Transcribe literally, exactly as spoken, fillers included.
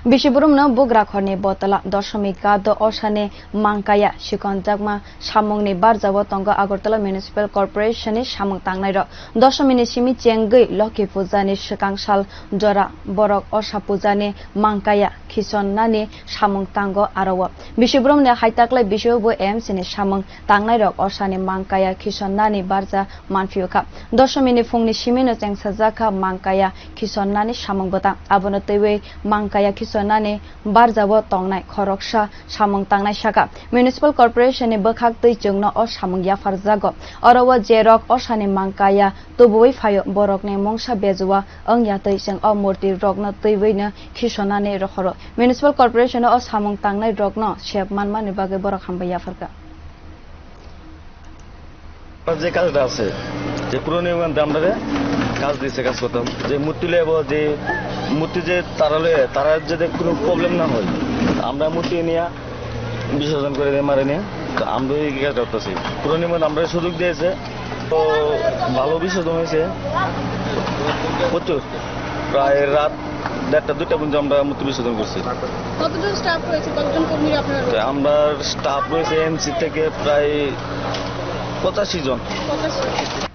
Bisibrumno bugra khorni botala Doshomik Gado Osani Mangkaya sikonjakma samungni barjao tongo Agartala Municipal Corporation ni samung tangnairok. Doshomini simi chengwi Lokhi Puja ni swkang sal jora borok Osa Puja ni Mangkaya khisonnani samung tango aro o. Bisibrumni haitaklai bisio bo A M C ni samung tangnairok Osani Mangkaya khisonnani barja manphiyokha. Doshomini phungni simino chengsajakha Mangkaya khisonnani samung bwtang. Abono twiwi Mangkaya khisonnani barjao tongnai khoroksa samung tangnai saka. Municipal Corporation ni bwkhak twi chwngno o samung yapharjago. Oro o je rok Osani Mangkaya tubuwi phaio, borokni mungsa bejua wngya twi chwng o murti rokno twiwino khisonani rohoro. Municipal Corporation o samung tangnai rokno sep manmani bagwi borok hambai yapharkha. যে কাজটা আছে, যে পুরো নিয়মে আমরা কাজ দিছে, কাজ করতাম, যে মূর্তি লইব, যে মূর্তি যে তারা লয়ে, তারা যদি কোনো প্রবলেম না হয়, আমরা মূর্তি নিয়ে বিসর্জন করে দেয় মারে নিয়ে। তো আমরা এই কাজটা করতেছি। পুরো নিয়মে আমরা সুযোগ দিয়েছে, তো ভালো বিসর্জন হয়েছে। প্রচুর, প্রায় রাত দেড়টা দুইটা পর্যন্ত আমরা মূর্তি বিসর্জন করছি। কতজন স্টাফ রয়েছে, কতজন কর্মী আপনারা তো রয়েছেন? আমরা স্টাফ রয়েছে এমসি থেকে প্রায় পঁচাশি জন। পঁচাশি।